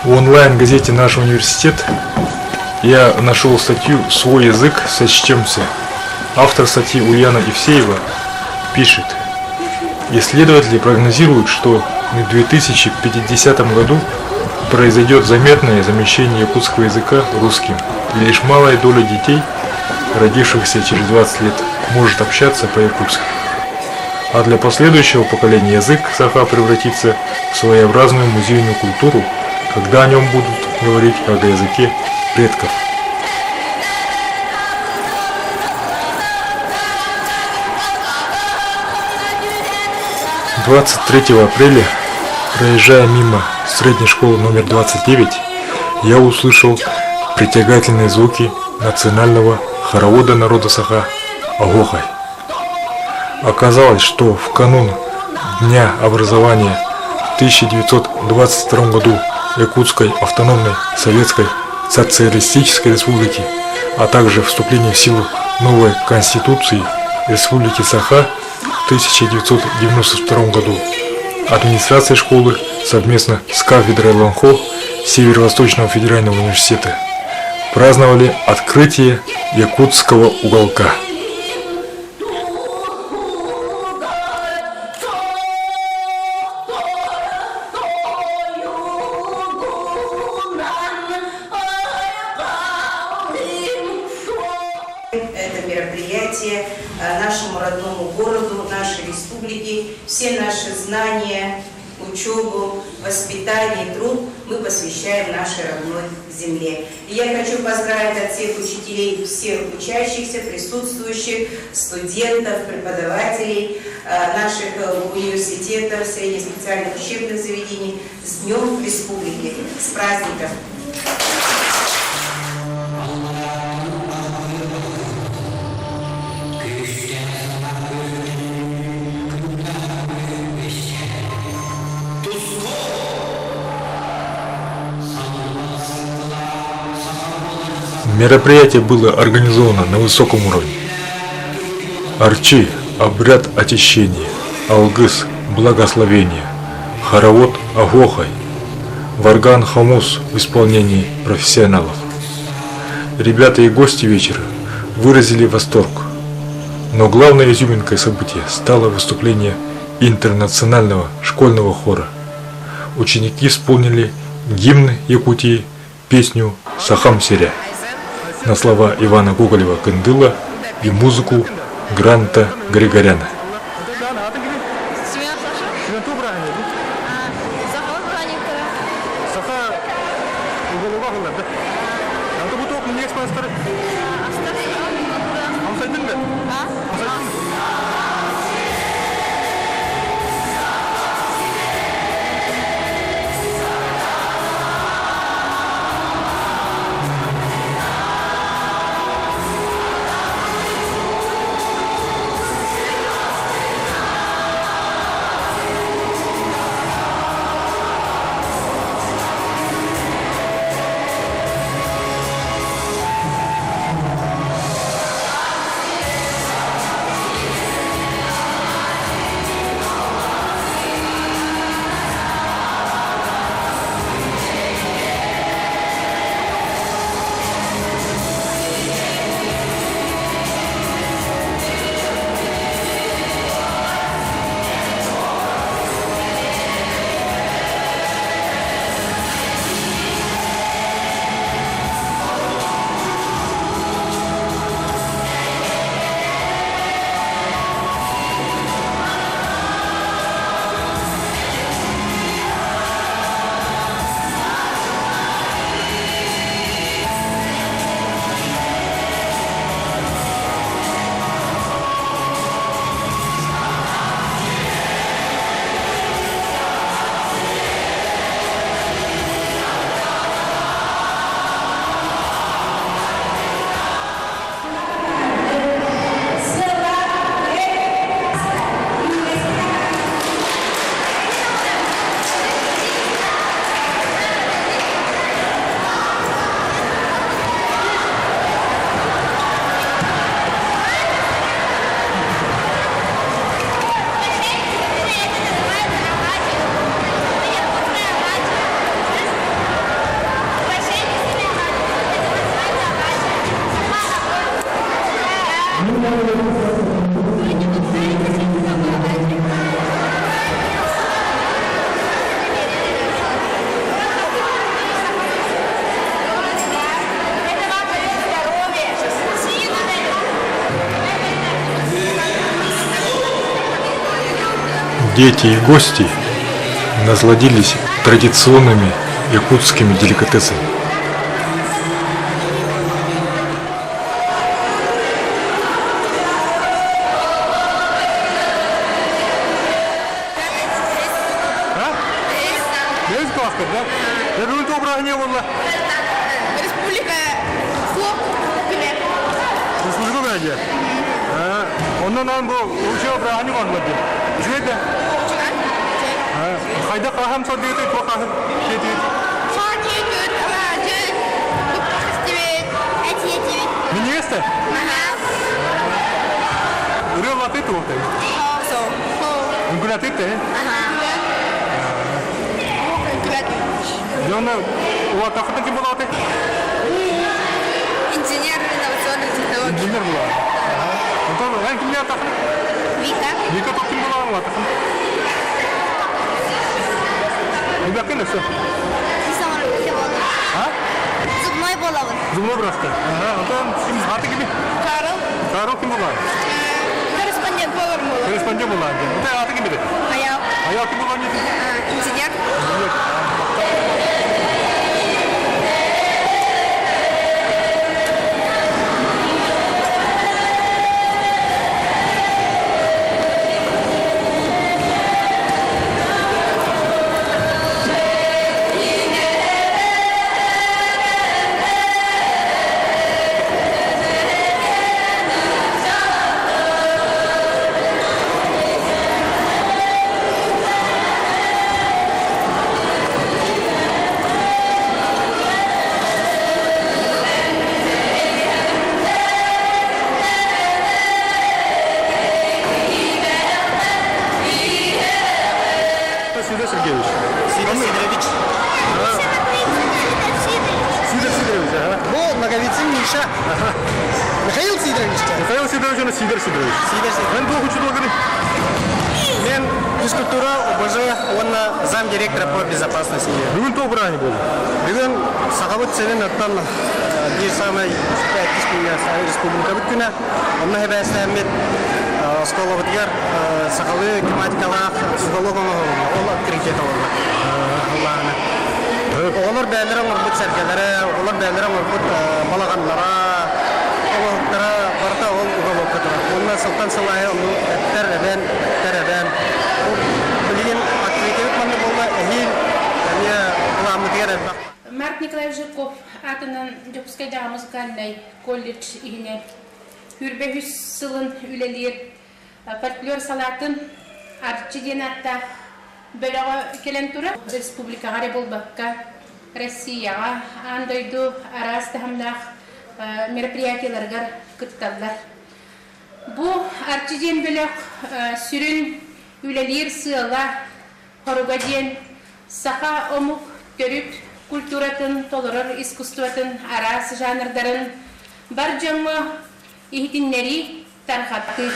В онлайн-газете «Наш университет» я нашел статью «Свой язык сочтемся». Автор статьи Ульяна Евсеева пишет. Исследователи прогнозируют, что в 2050 году произойдет заметное замещение якутского языка русским, и лишь малая доля детей, родившихся через 20 лет, может общаться по-якутски. А для последующего поколения язык саха превратится в своеобразную музейную культуру, когда о нем будут говорить как о языке предков. 23 апреля, проезжая мимо средней школы номер 29, я услышал притягательные звуки национального хоровода народа Саха Агохай. Оказалось, что в канун Дня образования в 1922 году Якутской автономной Советской Социалистической Республики, а также вступление в силу новой Конституции Республики Саха в 1992 году администрация школы совместно с кафедрой Ланхо Северо-Восточного федерального университета праздновали открытие Якутского уголка. Это мероприятие нашему родному городу, нашей республике. Все наши знания, учебу, воспитание, труд мы посвящаем нашей родной земле. И я хочу поздравить от всех учителей, всех учащихся, присутствующих, студентов, преподавателей наших университетов, средних специальных учебных заведений с Днем Республики, с праздником! Мероприятие было организовано на высоком уровне. Арчи – обряд очищения, алгыс – благословение, хоровод – агохай, варган хомус в исполнении профессионалов. Ребята и гости вечера выразили восторг. Но главной изюминкой события стало выступление интернационального школьного хора. Ученики исполнили гимн Якутии, песню «Сахам Сирэ» на слова Ивана Гоголева-Кындыла и музыку Гранта Григоряна. Дети и гости насладились традиционными якутскими деликатесами. Республика суох күнэ. Республика күнэ диye. Онон он бу учуо бырааһынньык оннур диye. Үчүгэй да? Хайдах хаһан сордуйуты туох хаһан киэтиит? Хаакиэтүт, алаадьы, кыстыбыт, этиэтибит. Минньигэс да? Ырыа латыт туохтай? Со. Үҥкүлэтит те? Дьоно улаатаххытын ким буолааты? Инженер инновационных технологий. Инженер була. Онтон эн кимне атахын? Вика. Вика топ ким була улаатахын? Ребятки, все. А? Зубной буолабын. Зубной браска. Ага, онтон ким аты кими? Карл. Карл ким була? Корреспондент повар буолар. Корреспондент була. Онтон аты ким Аял. Аял ким була? Инженер. Инженер. Сидор Сергеевич. Сидор Сидорович. Сидор Сидорович, ага. Бу Ноговицын Миша. Михаил Сидорович. Михаил Сидорович, он Сидор Сидорович. Сидор Сидорович. Эн туох учуталгыный? Мен физкультура ОБЖ уонна замдиректора по безопасности. Бүгүн туох бырааһынньык буолла? Бүгүн Сахабыт сирин оттон биир саамай иккис күҥҥэ республикабыт күнэ. Онно сибээстээммит оскуолабытыгар сахалыы тематикалаах уголок оҥоһулунна. Ол открытие оҥорбут. Аллаһына. Оҕолор бэйэлэрэ оҥорбут сэргэлэрэ, оҕолор бэйэлэрэ оҥорбут балаҕаннара, оҥоһуктара барыта ол уголокка турар. Уонна сылтан сыл аайы ону эптэр эбэн, эптэр эбэн. Билигин открытиебит маннык буолла, эһиил эмиэ былааммытыгар элбэх. Марк Николаевич Жирков аатынан Дьокуускайдааҕы музыкальнай колледж иһинэн сүүрбэ үс сылын үлэлиир фольклор салаатын Арчы диэн ааттаах бөлөҕө кэлэн турар. Республикаҕа эрэ буолбакка, Россияҕа, аан дойду араас таһымнаах мероприятиеларыгар кытталлар. Бу Арчы диэн бөлөх сүрүн үлэлиир сыала хоруга диэн саха омук төрүт культуратын толорор искусствотын араас жанрдарын бар дьоҥҥо иһитиннэрии тарҕатыы.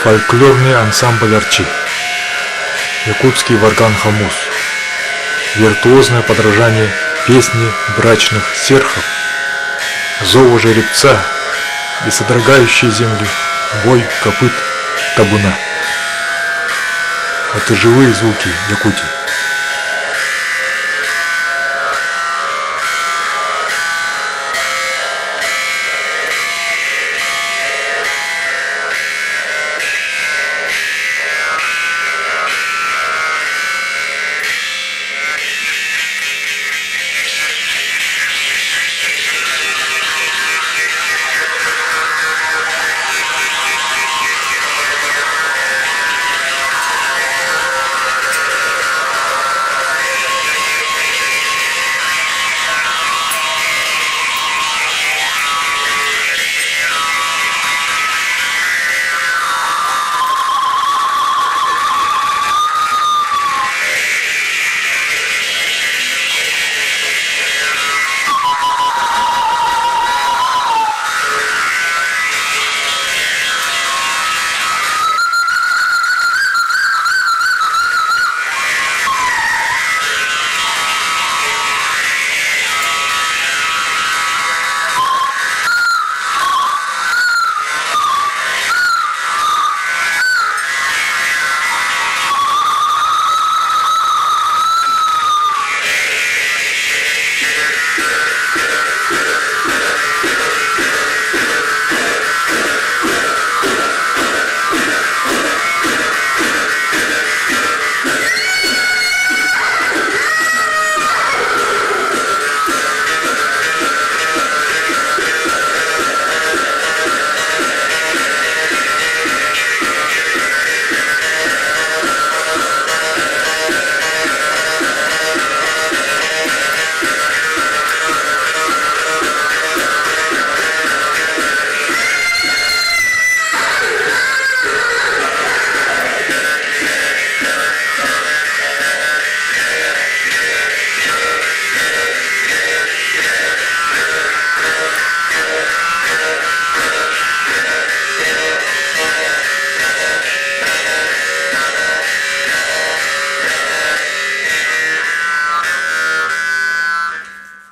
Фольклорный ансамбль «Арчи». Якутский варган-хомус. Виртуозное подражание песни брачных серхов, зову жеребца и содрогающей землю бой копыт табуна. Это живые звуки Якутии.